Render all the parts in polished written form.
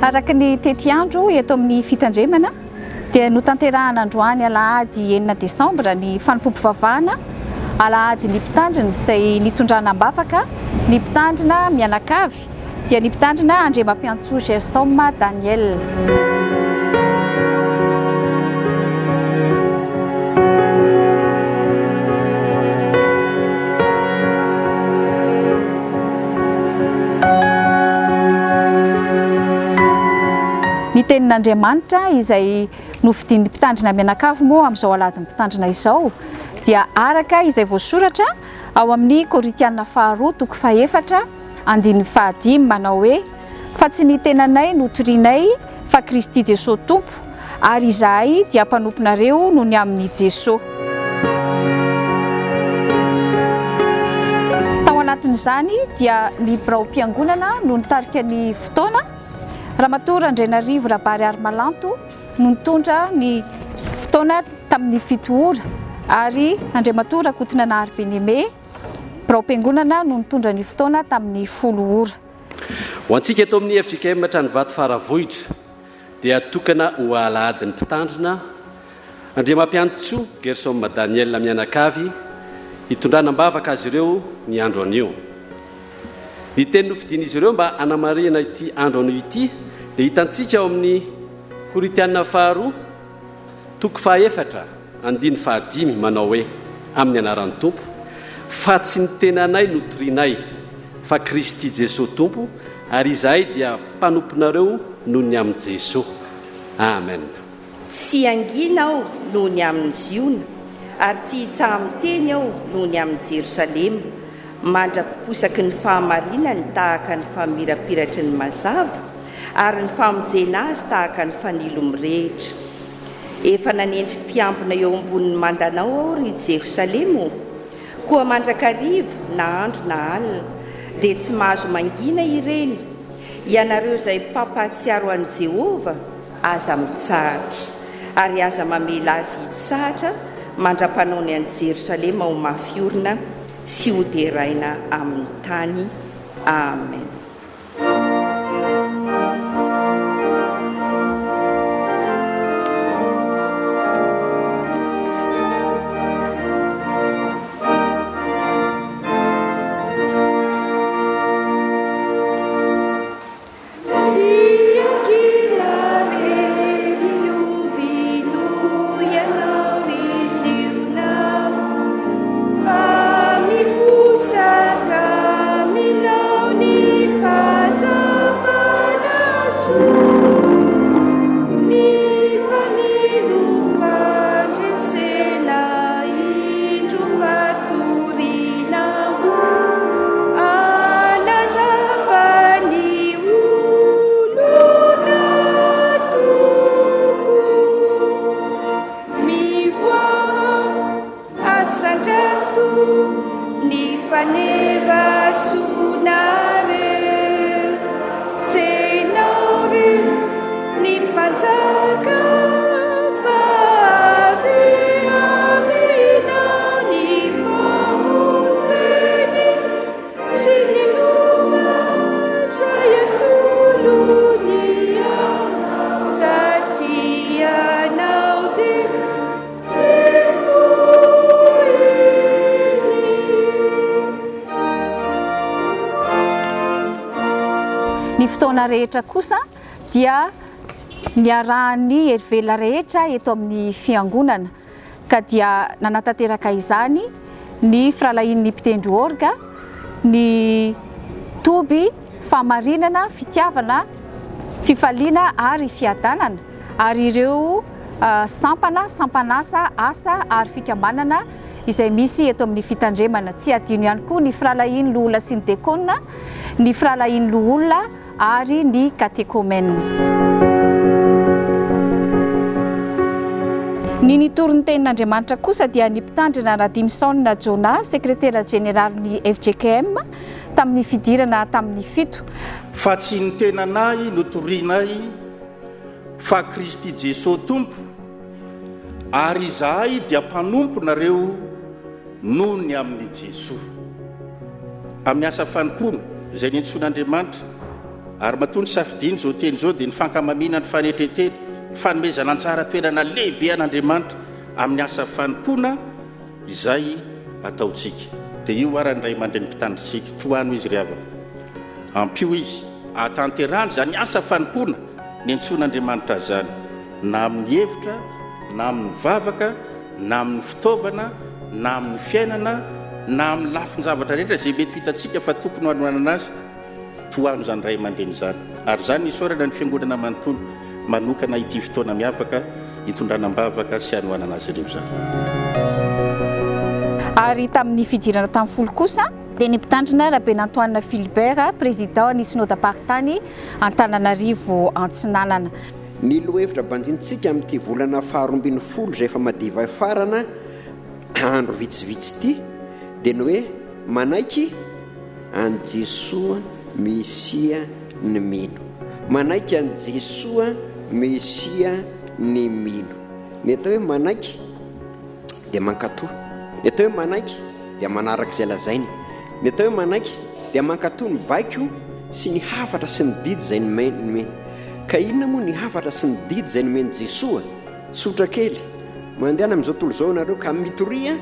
Araka ny tetiandro eto amin'ny fitandremana dia notanterahana androany alahady enina desambra ny fanompoam-pivavahana alahady ny mpitandrina izay nitondrana am-bavaka ny mpitandrina mianakavy dia ny mpitandrina Andriamampiantsoa Gerson Daniel. Ny tenin'Andriamanitra izay nofidin'ny mpitandrina mianakavy moa amin'izao alahadin'ny mpitandrina izao dia araka izay voasoratra ao amin'ny Korintiana faharoa toko fahefatra andininy fahadimy manao hoe, Fa tsy ny tenanay no torianay fa Kristy Jesoa Tompo, ary izahay dia mpanomponareo noho ny amin'i Jesoa. Tao anatin'izany dia ny biraom-piangonana no nitarika ny fotoana, Ramatoa Randrianarivo Rabary Harimalanto no nitondra ny fotoana tamin'ny fito ora ary Andriamatoa Rakotonanahary Bien-Aimé, biraom-piangonana no nitondra ny fotoana tamin'ny folo ora. Ho antsika eto amin'ny fjkm Tranovato Faravohitra dia atokana ho alahadin'ny mpitandrina Andriamampiantsoa Gersom Daniel mianakavy hitondrana am-bavaka azy ireo ny andro anio. Ny teny nofidian'izy ireo mba hanamarihana ity andro anio ity dia hitantsika ao amin'ny Korintiana faharoa toko fahaefatra andininy fahadimy manao hoe, Amin'ny anaran'ny Tompo, fa tsy ny tenanay no torianay, fa Kristy Jesoa Tompo, ary izahay dia mpanomponareo noho ny amin'i Jesoa. Amen. Tsy hangina aho noho ny amin'i Ziona, ary tsy hitsaha-miteny aho noho ny amin'i Jerosalema, mandra-piposaky ny fahamarinany tahaka ny famirapiratry ny mazava, ary ny famonjena azy tahaka ny fanilo mirehitra. Efa nanendry mpiambina eo ambonin'ny mandanao aho, ry Jerosalema ô! Koa mandrakariva, na andro na alina, dia tsy mahazo mangina ireny. Ianareo izay mpampahatsiaro an'i Jehovah, aza mitsahatra, ary aza mamela azy hitsahatra mandra-panaony an'i Jerosalema ho mafy orina sy hoderaina amin'ny tany. Amen. Asandrato ny faneva soanareo, Tsenao re ny mpanjaka fa avy aminao ny famonjeny sy ny lova izay atolony ahy, satria anao dia Ny fotoana rehetra kosa dia niarahan'ny herivelona rehetra eto amin'ny fiangonana ka dia nanatanteraka izany ny firahalahian'ny mpitendry orga, ny toby fahamarinana, fitiavana, fifaliana ary fiadanana ary ireo sampana, sampan'asa, asa ary fikambanana izay misy eto amin'ny fitandremana. Tsy adino ihany koa ny firahalahian'ny loholona sy ny dekona, ny firahalahian'ny loholona ary ny katekomena. Ny nitory ny tenin'Andriamanitra kosa dia ny mpitandrina Radimisaona Jonah, sekretera jeneralin'ny fjkm, tamin'ny fidirana tamin'ny fito. Fa tsy ny tenanay no torianay fa Kristy Jesoa Tompo, ary izahay dia mpanomponareo noho ny amin'i Jesoa. Amin'ny asa fanompoana izay niantsoan'Andriamanitra. Ary matoa nisafidiana izao teny izao dia ny fankamamiana ny fanetren-tena, ny fanomezana anjara toerana lehibe an'Andriamanitra amin'ny asa fanompoana izay ataontsika. Dia io ara ny ray aman-dreny mpitandrintsika. Tohano izy ry havana. Ampio izy hahatanterahany izany asa fanompoana niantsoan'Andriamanitra azy izany, na amin'ny hevitra, na amin'ny vavaka, na amin'ny fitaovana, na amin'ny fiainana, na amin'ny lafin-javatra rehetra izay mety ho hitantsika fa tokony hanohanana azy. Tohano izany ray aman-dreny izany. Ary izany isaorana ny Fiangonana manontolo manokana ity fotoana miavaka hitondrana am-bavaka sy hanohanana azy ireo izany. Ary tamin'ny fidirana tamin'ny folo kosa dia ny Mpitandrina Rabenantoanina Philibert, Président ny Synodamparitany Antananarivo Antsinanana. Ny lohahevitra banjinintsika amin'ity volana faha 12 izay efa madiva hifarana andro vitsivitsy ity dia ny hoe manaiky an'i Jesoa Mesia ny mino. Manaiky an'i Jesoa Mesia ny mino. Ny atao hoe manaiky dia mankatò. Ny atao hoe manaiky dia manaraka izay lazainy. Ny atao hoe manaiky dia mankatò ny baiko sy ny hafatra sy ny didy izay nomeny. Ka inona moa ny hafatra sy ny didy izay nomen'i Jesoa? Tsotra kely, mandehana amin'izao tontolo izao ianareo ka mitoria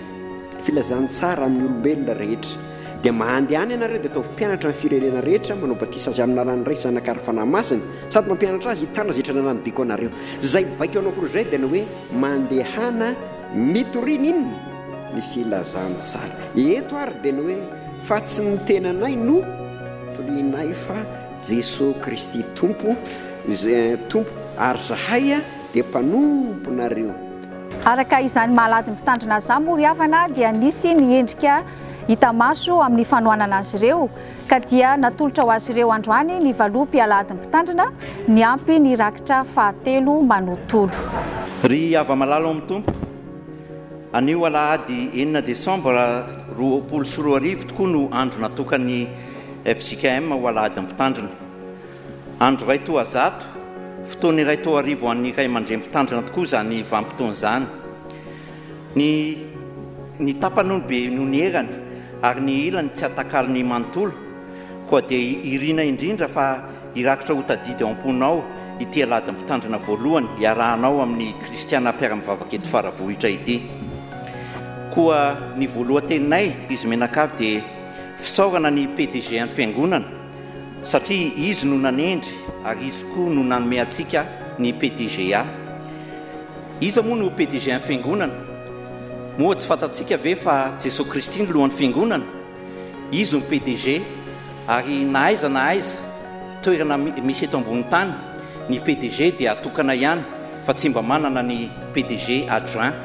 filazantsara amin'ny olombelona rehetra. Dia mandehana ianareo dia ataovy mpianatra ny firenena rehetra, manao batisa azy amin'ny anaran'ny Ray, Zanaka ary Fanahy Masina, sady mampianatra azy hitana izay rehetra nandidiako anareo. Izay baiko anankiroa izay dia ny hoe mandehana mitoria ny inona? Ny filazantsara. Eto ary dia ny hoe fa tsy ny tenanay no torianay fa Jesoa Kristy Tompo, Tompo, ary zahay dia mpanomponareo. Araka izany maha alahady mpitandrina azy moa ry havana dia nisy ny endrika hita maso amin'ny fanohanana azy ireo ka dia natolotra ho azy ireo androany ny valopy alahady mpitandrina niampy ny rakitra fahatelo manontolo. Ry hava-malala ao amin'ny Tompo, anio alahady enina desambra 2020 tokoa no andro natokan'ny fjkm ho alahady mpitandrina. Andro iray toa zato, fotoana iray toa arivo ho an'ny ray aman-dreny mpitandrina tokoa izany vanim-potoana izany. Ny ny tapany hono be noho ny erany ary ny ilany tsy atakalony manontolo. Koa dia irina indrindra fa hirakitra ho tadidy ao am-ponao ity alahady mpitandrina voalohany iarahanao amin'ny kristiana mpiara-mivavaka eto Faravohitra ity. Koa ny voalohan-teninay izy mianakavy dia fisaorana ny PDG an'ny Fiangonana satria izy no nanendry ary izy koa no nanome antsika ny PDGA. Iza moa no PDG an'ny Fiangonana? Moa tsy fantatsika ve fa Jesoa Kristy no lohan'ny Fiangonana? Izy no PDG ary na aiza na aiza toerana misy eto ambony tany, ny PDG dia tokana ihany fa tsy mba manana ny PDG adjoint.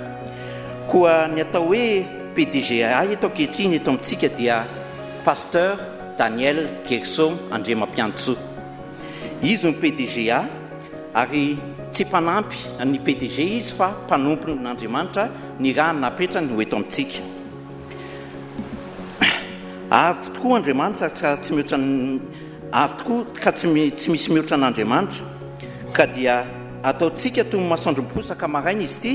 Koa ny atao hoe PDGA eto ankehitriny eto amintsika dia Pasteur Daniel Gerson Andriamampiantsoa. Izy no PDGA ary tsy mpanampy ny PDG izy fa mpanompon'Andriamanitra nirahany napetrany ho eto amintsika. Avo tokoa Andriamanitra ka tsy mihoatra ny avo tokoa ka tsy tsy misy mihoatra an'Andriamanitra ka dia ataontsika toy ny masoandro miposaka maraina izy ity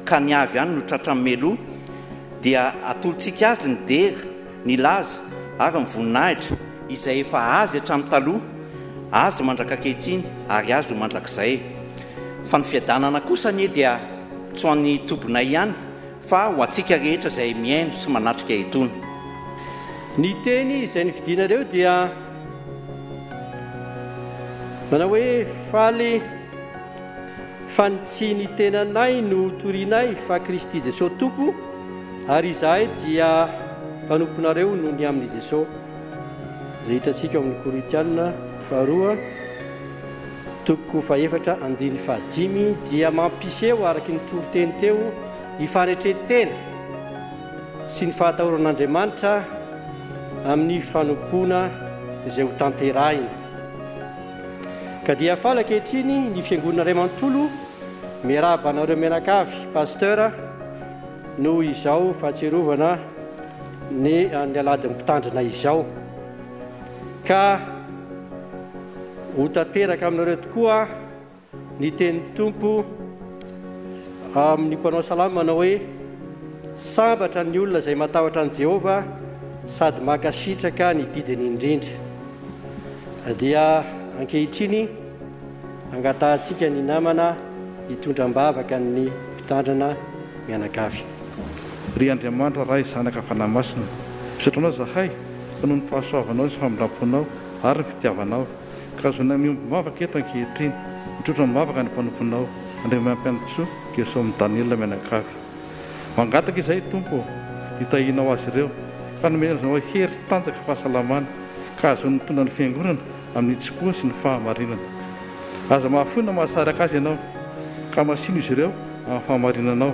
ka ny avy any no tratran'ny meloa dia atolotsika azy ny dera ny laza ary ny voninahitra izay efa azy hatramin'ny taloha, azy mandrak'ankehitriny ary azy ho mandrakizay. Fa ny fiadanana kosa anie dia tsy ho an'ny tobinay ihany fa ho antsika rehetra izay mihaino sy manatrika etoana. Ny teny izay nifidianareo dia manao hoe faly fa ny tsy ny tenanay no torinay fa Kristy Jesosy Tompo ary izahay dia mpanomponareo noho ny amin'i Jesosy. Izay hitantsika ao amin'ny Korintiana faharoa toko fahefatra andininy fahadimy dia mampiseho araky ny toriteny teo ny fanetren-tena sy ny fahatahoran'Andriamanitra amin'ny fanompoana izay ho tanterahina. Ka dia faly ankehitriny ny fiangonana iray manontolo miarahaba anareo mianakavy Pasteur noho izao fahatsiarovana ny ny alahadin'ny mpitandrina izao. Ka ho tanteraka aminareo tokoa ny tenin'ny Tompo amin'ny mpanao salamo manao hoe, Sambatra ny olona izay matahotra an'i Jehovah sady mankasitraka ny didiny indrindra. Dia. Ankehitriny, angatahantsika ny namana hitondra am-bavaka ny Mpitandrina mianakavy. Ry Andriamanitra Ray, Zanaka, Fanahy Masina, misaotra Anao izahay fa noho ny fahasoavanao sy famindram-ponao ary ny fitiavanao, ka ahazoanay miombom-bavaka eto ankehitriny, mitrotro am-bavaka ny mpanomponao, Andriamampianintsoa Gersom Daniel mianakavy. Mangataka izahay Tompo ô, hitahianao azy ireo, ka hanomezanao hery, tanjaka, fahasalamana, ka hahazoany mitondra ny Fiangonana amin'ny hitsim-po sy ny fahamarinana. Aza mahafoy na mahasaraka azy Ianao, ka hamasino izy ireo amin'ny fahamarinanao,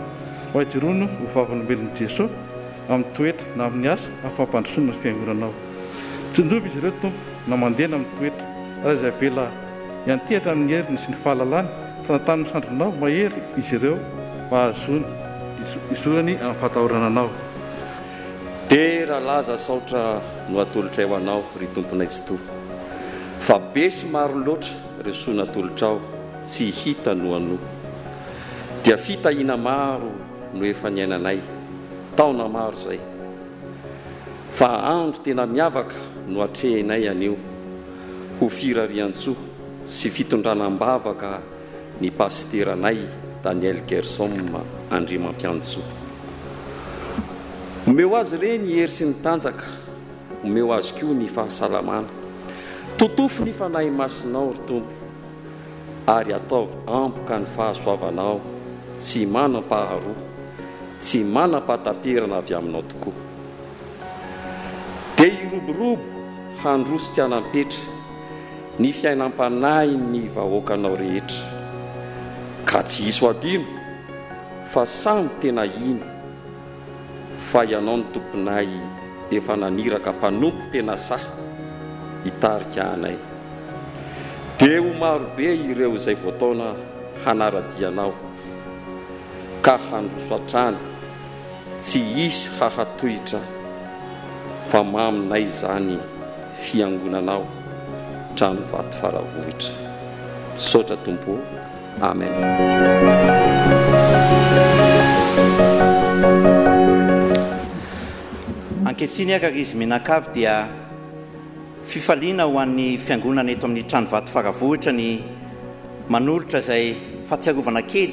mba hijoroany ho vavolombelon'i Jesoa amin'ny toetra na amin'ny asa amin'ny fampandrosoana ny Fiangonanao. Tsinjovy izy ireo Tompo na mandeha na mitoetra, ary aza avela hiantehatra amin'ny heriny sy ny fahalalany, fa tantanon'ny sandrinao mahery izy ireo mba hahazoany hizorany amin'ny fahatahorana Anao. Dera, laza, saotra no atolotray ho Anao, ry Tomponay Tsitoha. Fa be sy maro loatra ireo soa natolotrao, tsy hita noanoa. Dia fitahiana maro no efa niainanay, taona maro izay. Fa andro tena miavaka no atrehinay anio, ho firarian-tsoa sy fitondrana am-bavaka ny pasiteranay Daniel Gersom Andriamampiantsoa. Omeo azy re ny hery sy ny tanjaka, omeo azy koa ny fahasalamana. Totofy ny Fanahy Masinao, ry Tompo, ary ataovy ampoka ny fahasoavanao tsy manam-paharoa, tsy manam-pahataperana avy aminao tokoa. Dia hiroborobo handroso tsy hanam-petra ny fiainam-panahin'ny vahoakanao rehetra, ka tsy hisy ho adino fa samy tena hino fa Ianao no Tomponay efa naniraka mpanompo tena sahy hitarika anay. Dia ho marobe ireo izay voataona hanara-dia Anao, ka handroso hatrany tsy hisy hahatohitra fa maminay izany fiangonanao trano vato faravohitra. Misaotra Tompo o. Amen. Ankehitriny ary izy mianakavy dia fifaliana ho an'ny fiangonana eto amin'ny trano vato faravohitra ny manolotra izay fahatsiarovana kely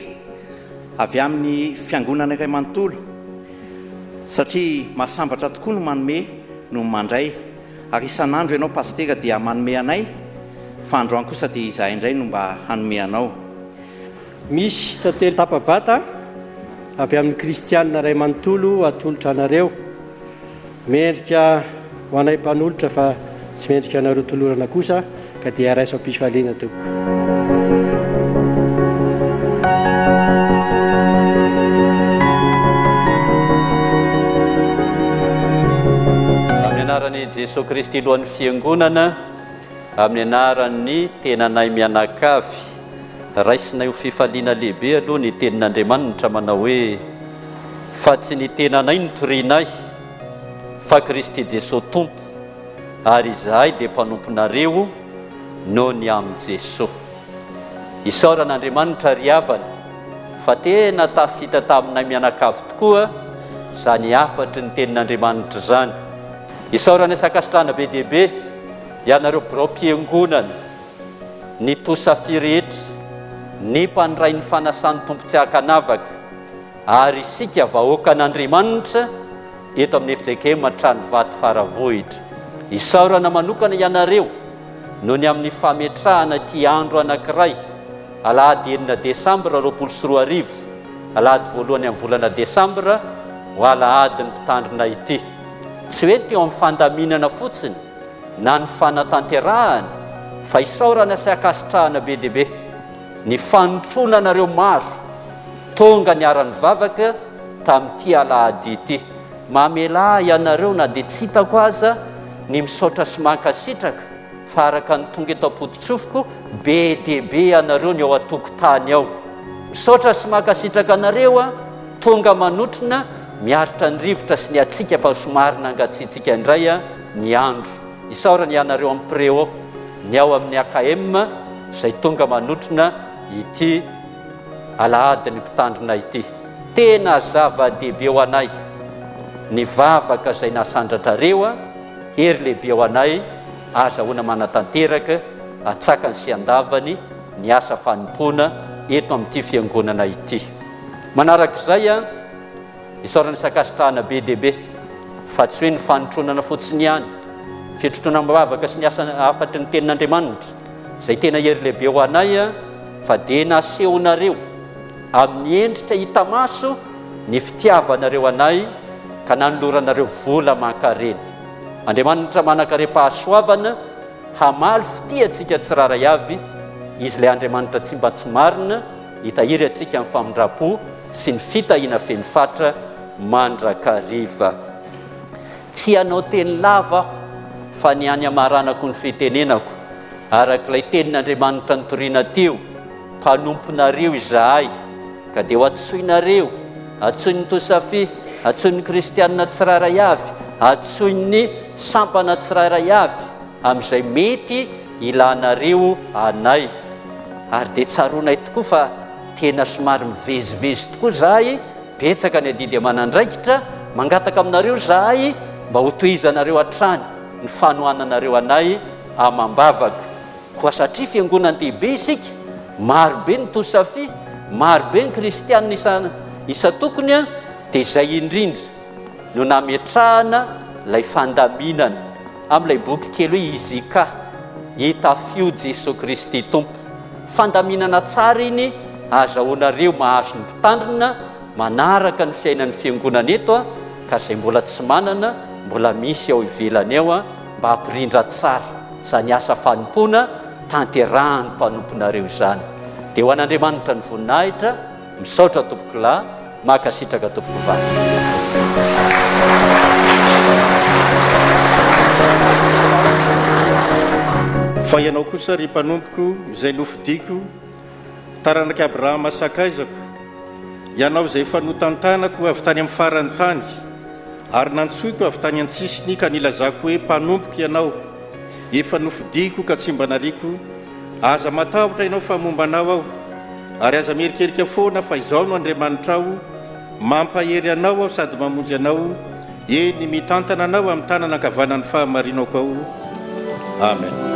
avy amin'ny fiangonana iray manontolo satria mahasambatra tokoa no manome no mandray ary isan'andro ianao pasitera dia manome anay fa androany kosa dia izahay indray no mba hanome anao. Misy tantely tapa-bata avy amin'ny kristianina iray manontolo atolotra anareo. Mendrika ho anay mpanolotra fa tsy mendrika anareo tolorana kosa ka dia raiso am-pifaliana tompoko. Amin'ny anaran'i Jesoa Kristy Lohan'ny Fiangonana, amin'ny anaran'ny tenanay mianakavy, raisinay ho fifaliana lehibe aloha ny Tenin'Andriamanitra manao hoe, Fa tsy ny tenanay no torianay, fa Kristy Jesoa Tompo, ary izahay dia mpanomponareo noho ny amin'i Jesoa. Isaorana Andriamanitra ry havana fa tena tafita taminay mianakavy tokoa izany hafatry ny tenin'Andriamanitra izany. Isaorana sy ankasitrahana be dia be ianareo biraom-piangonana, ny Tosafia rehetra, ny mpandray ny fanasan'ny Tompo tsy ankanavaka, Ary isika vahoakan'Andriamanitra eto amin'ny fjkm Tranovato Faravohitra. Isaorana manokana ianareo noho ny amin'ny fametrahana ity andro anankiray, alahady enina desambra 2020, alahady voalohany amin'ny volana desambra, ho alahadin'ny mpitandrina ity. Tsy hoe teo amin'ny fandaminana fotsiny na ny fanatanterahana fa isaorana sy ankasitrahana be dia be. Ny fanotronanareo maro tonga niara-nivavaka tamin'ity alahady ity. Mamelà ianareo na dia tsy hitako aza ny misaotra sy mankasitraka fa araka ny tonga eto am-pototsofiko, be dia be ianareo ny ao an-tokotany ao. Misaotra sy mankasitraka anareo an, tonga manotrona, miaritra ny rivotra sy ny hatsiaka fa somary nangatsiatsiaka indray ny andro. Isaorana ianareo amin'ny préau. ny ao amin'ny AKM izay tonga manotrona ity alahadin'ny mpitandrina ity. Tena zava-dehibe ho anay ny vavaka izay nasandratrareo, hery lehibe ho anay azahoana manatanteraka antsakany sy andavany ny asa fanompoana eto amin'ity fiangonana ity. Manarak'izay, isaorana sy ankasitrahana be dia be fa tsy hoe ny fanotronana fotsiny ihany, fitrotroana am-bavaka sy ny asa hafatry ny tenin'Andriamanitra izay tena hery lehibe ho anay fa dia nasehonareo amin'ny endrika hita maso ny fitiavanareo anay ka nanoloranareo vola aman-karena. Andriamanitra manan-karem-pahasoavana hamaly fitia antsika tsirairay avy, Izy ilay Andriamanitra tsy mba tsy marina, hitahiry antsika amin'ny famindram-po sy ny fitahiana feno fatra mandrakariva. Tsy hanao teny lava aho fa ny any hamaranako ny fitenenako, araka ilay tenin'Andriamanitra nitoriana teo, Mpanomponareo izahay, ka dia ho antsoinareo, antsoin'ny Tosafi, antsoin'ny kristianina tsirairay avy, antsoin'ny sampana tsirairay avy, amin'izay mety ilanareo anay. Ary dia tsaroanay tokoa fa tena somary mivezivezy tokoa izahay, betsaka ny adidy aman'andraikitra, mangataka aminareo izahay mba hotohizanareo hatrany ny fanohananareo anay amam-bavaka. Koa satria fiangonan-dehibe isika, maro be ny Tosafi, maro be ny kristiana isan isan-tokony, dia izay indrindra no nametrahana ilay fandaminana amin'ilay boky kely hoe IJK, Itafio Jesoa Kristy Tompo. Fandaminana tsara iny ahazahoanareo mahazo ny mpitandrina manaraka ny fiainan'ny fiangonana eto ka izay mbola tsy manana mbola misy ao ivelany ao mba hampirindra tsara izany asa fanompoana tanterahan'ny mpanomponareo izany. Dia ho an'Andriamanitra ny voninahitra, misaotra tompokolahy, mankasitraka tompokovavy. Fa ianao kosa, ry mpanompoko, izay nofidiko, taranak'i Abrahama sakaizako, ianao izay efa notantanako avy tany amin'ny faran'ny tany, ary nantsoiko avy tany an-tsisiny ka nilazako hoe, Mpanompoko ianao, efa nofidiko ka tsy mba nariako, aza matahotra ianao fa momba anao aho, ary aza miherikerika foana fa izaho no Andriamanitrao, mampahery anao aho sady mamonjy anao, eny, mitantana anao amin'ny tanana ankavanan'ny fahamarinako aho. Amen.